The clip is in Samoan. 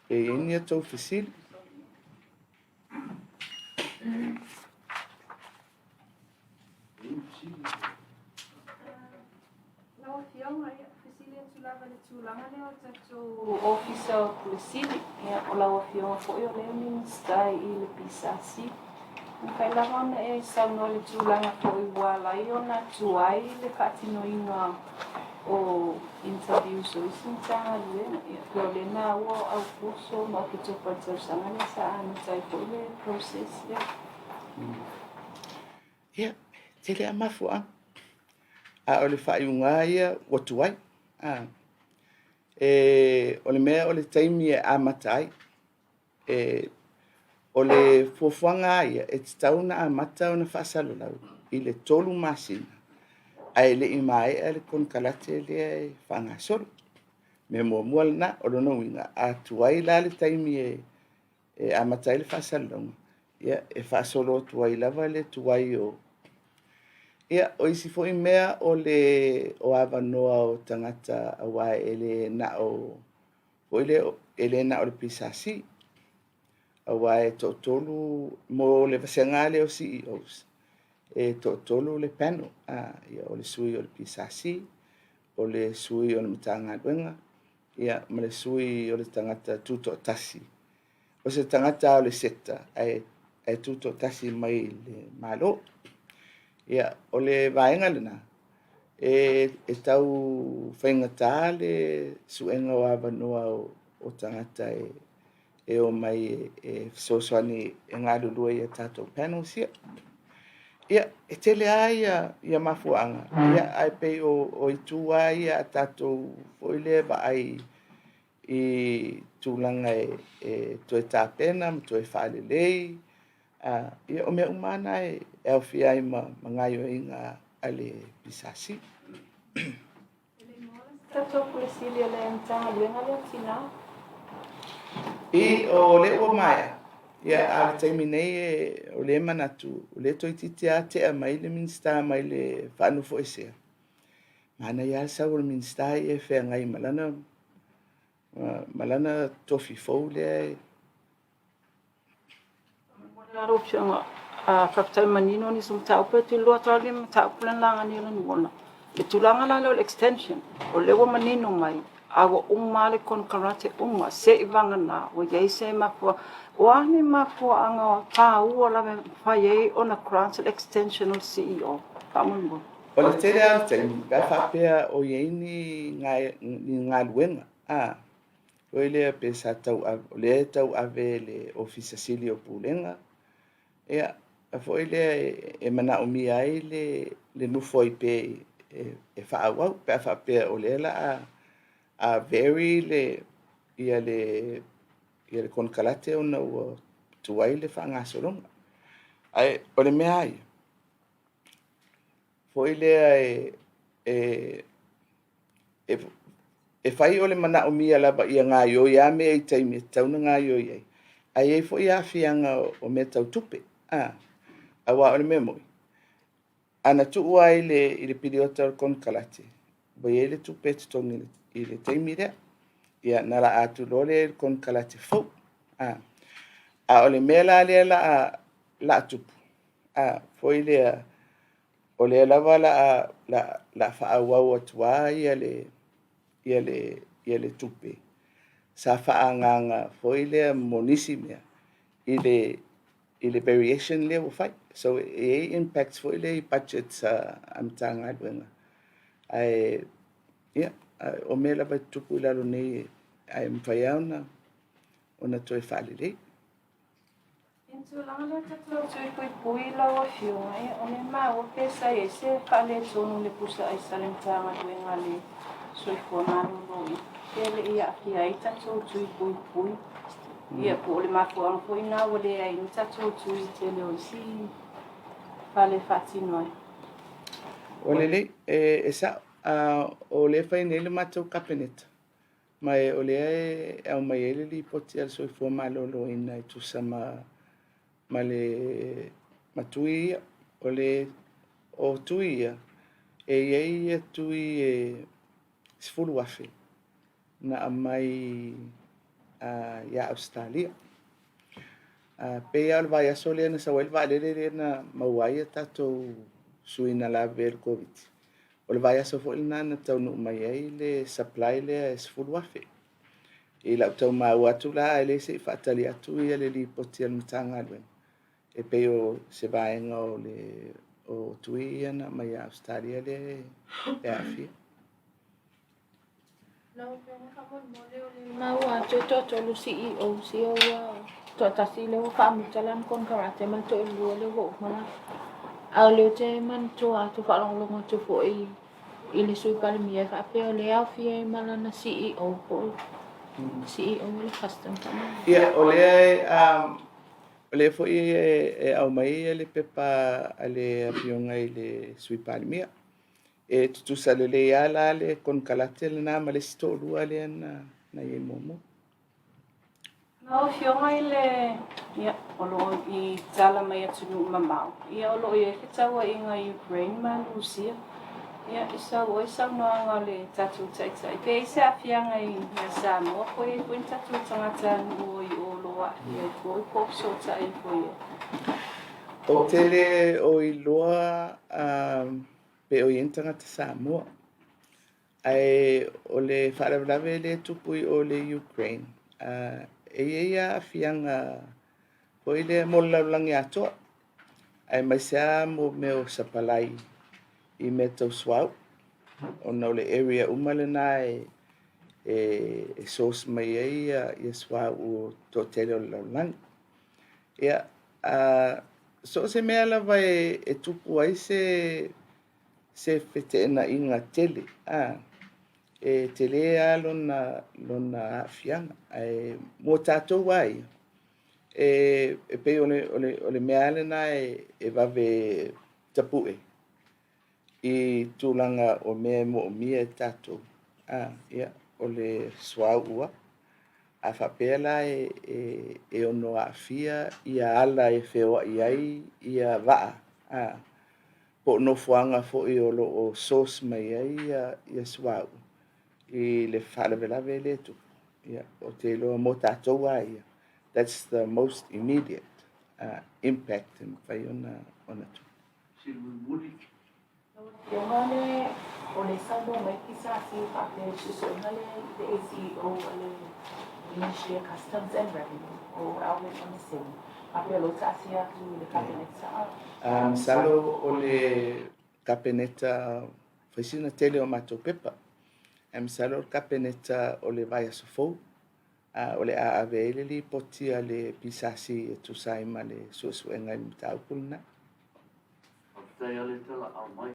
Pe i ai ni a tou fesili. Lau Afioga, ia, fesili atu lava i le tulaga lea o tatou Ofisa o Pule Sili. Ia, o lau Afioga foi o lea e Minisita i le PSC. E mafai lava ona e saunoa i le tulaga foi ua ala ai ona tuai le faatinoina o interviews o isi Matagaluega. Ia, pei o lea e maua o Aokuso ma Oketopa i le tausaga lea sa amata ai foi le process lea. Ia, e tele lava mafuaaga, a o le faaiuga lava ia ua tuai. O le mea o le taimi e amata ai. O le fuafuaga lava ia, e tatau ona amata ona faasalalau i le 3 masina ae le i maea le konekarate lea e faagasolo. O le mea muamua lena. O lona uiga, a tuai la le taimi e amata ai le faasalalauga, ia, e faasolo atu ai lava le tuai o... Ia, o isi foi mea o avanoa o tagata aua e le na o, foi lea, e le na o le PSC, aua e toatolu, mo le vasega lea o CEOs, e toatolu le panel, o le sui o le PSC, o le sui o le Matagaluega, ia, ma le sui o le tagata tutoatasi. O se tagata o le sector ae tutoatasi mai le Malo. Ia, o le vaega lena, e tau faigata le suega o avanoa o tagata e omai e fesoasoani e galulue i a tatou panels ia. Ia, e tele lava ia mafuaaga, ae pei o itu lava ia a tatou foi lea vaai i tulaga e toe tapena ma toe faalelei. Ia, o mea uma lava na e aofia ai ma gaoioiga a le PSC. E le i maua la se tatou Pule Sili a le Matagaluega lea o Tina? I, o lea ua maea. Ia, a o le taimi nei, o lea e manatu, o lea toeitiiti lava tea mai le Minisita mai le faanofoesea. Manaia lava le sau o le Minisita ia e feagai ma lana tofi fou lea e... Lau Afioga, faafetai manino nisi o mataupu. E tuliloa atu lava le mataupu lea na laga e Leanuona. Le tulaga la lea o le extension, o lea ua manino mai, a ua uma lava le konekarate uma, seivagana ua i ai se mafuaaga. O a ni mafuaaga taua lava e mafai ai ona grant le extension o le CEO? Faamolemole. O le tele lava o taimi, pe a faapea o i ai ni galuega, foi lea pe sa tauave, o lea e tauave e le Ofisa Sili o Pulega, ia, foi lea e manaomia ai le nofo ai pea e faaauau, pe a faapea o lea o le a vary le konekarate ona ua tuai le faagasologa. Ae o le mea lava ia, foi lea e fai o le manaomia lava ia gaoioi lava mea i taimi e tatau ona gaoioi ai, ae i ai foi aafiaga o mea tau tupe. Aua o le mea moni, ana tuu lava i le piliota o le konekarate, ua i ai le tupe e totogi i le taimi lea, ia ona laa atu loa lea i le konekarate fou. A o le mea la lea o le a tupu, foi lea, o lea lava o le a faaauau atu lava le tupe sa faaagaaga foi lea mo nisi mea i le variation lea ua fai. So, e i ai impacts foi lea i budgets a Matagaluega, ae ia, o mea lava e tutupu i lalo nei, ae mafai lava ona toe faalelei. I le tulaga lea tatou tui puipui lau Afioga, ia, o lea e maua pe sa i ai se faaletonu i le pusa aisa a le Matagaluega a le Soifua Maloloina, pe le i aafia ai tatou tui puipui. Ia, po o le mafuaaga foi lena ua leai ai ni tatou tui i le tele o isi fale faatino ai. Ua lelei, e sao. O lea e fai nei le matou Kapeneta, ma o lea e aumai ai le lipoti a le Soifua Maloloina e tusa ma le ma tui ia. O tui ia, e i ai tui e 10,000 na aumai. ia Ausetalia. Pei lava o le vaiaso lea na sau ai le vaalele lea na maua ai a tatou sui na lavevea i le Koviti, o le vaiaso foi lena na taunuu mai ai le supply lea e 10,000. I lau tau maua atu la ae le se i faatali atu le lipoti a le Matagaluega, e pei o se vaega o le o tui ia na aumai ia Ausetalia lea e aafia. Lau Afioga faamolemole o lea e maua atu e toatolu CEOs ia ua toatasi lea ua faamuta lana konekarate ma le toalua lea ua uma la. A o lea ou te manatua atu faalogologo atu foi i le Sui Palemia e faapea o lea e aofia ai ma lana CEO po o CEO o le Custom faamolemole. Ia, o lea o lea foi e aumai le pepa a le Afioga i le Sui Palemia. E tutusa lelei lava la le konekarate lena ma le isi toalua lea na i ai muamua. Lau Afioga i le, ia, o lo o i tala mai atunuu mamao, ia, o lo o i ai fetauaiga i Ukraine ma Rusia. Ia, e sau ai saunoaga a le tatou Taitai, pe i ai se aafiaga ia Samoa, po o i ai foi ni tatou tagatanuu o i o o lo o aafia ai foi po o fesootai ai foi i ai. Ou te le o iloa pe o i ai ni tagata Samoa. Ae o le faalavelave lea e tupu i o le Ukraine, e i ai aafiaga foi lea mo le lalolagi atoa, aemaise lava mo mea o sapalai i mea tau suauu, ona o le area uma lena e source mai ai ia suauu toatele o le lalolagi. Ia, so o se mea lava e tupu ai se feteenaiga tele, e tele lava lona aafiaga. Ae mo tatou lava ia, e pei o le mea lava lena e vave tapue i tulaga o mea e moomia e tatou, ia, o le suauu lava. A faapea la e ono aafia ia ala e feoai ai ia vaa, po o nofoaga foi o lo o source mai ai ia suauu i le faalavelave lea e tupu, ia, ou te iloa mo tatou lava ia, that's the most immediate impact e mafai ona tupu. Lau Afioga le o le saunoa mai PSC faapea i le suesuega lea i le ACEO a le Ministry of Customs and Revenue o Albert Oneseni faapea o lo o taatia atu i le Kapeneta. Masalo o le Kapeneta fai sina tele o matou pepa. Ae masalo o le Kapeneta o le vaiaso fou o le a ave ai le lipoti a le PSC e tusa ai ma le suesuega i le mataupu lena. Faafetai lava le talaaao mai.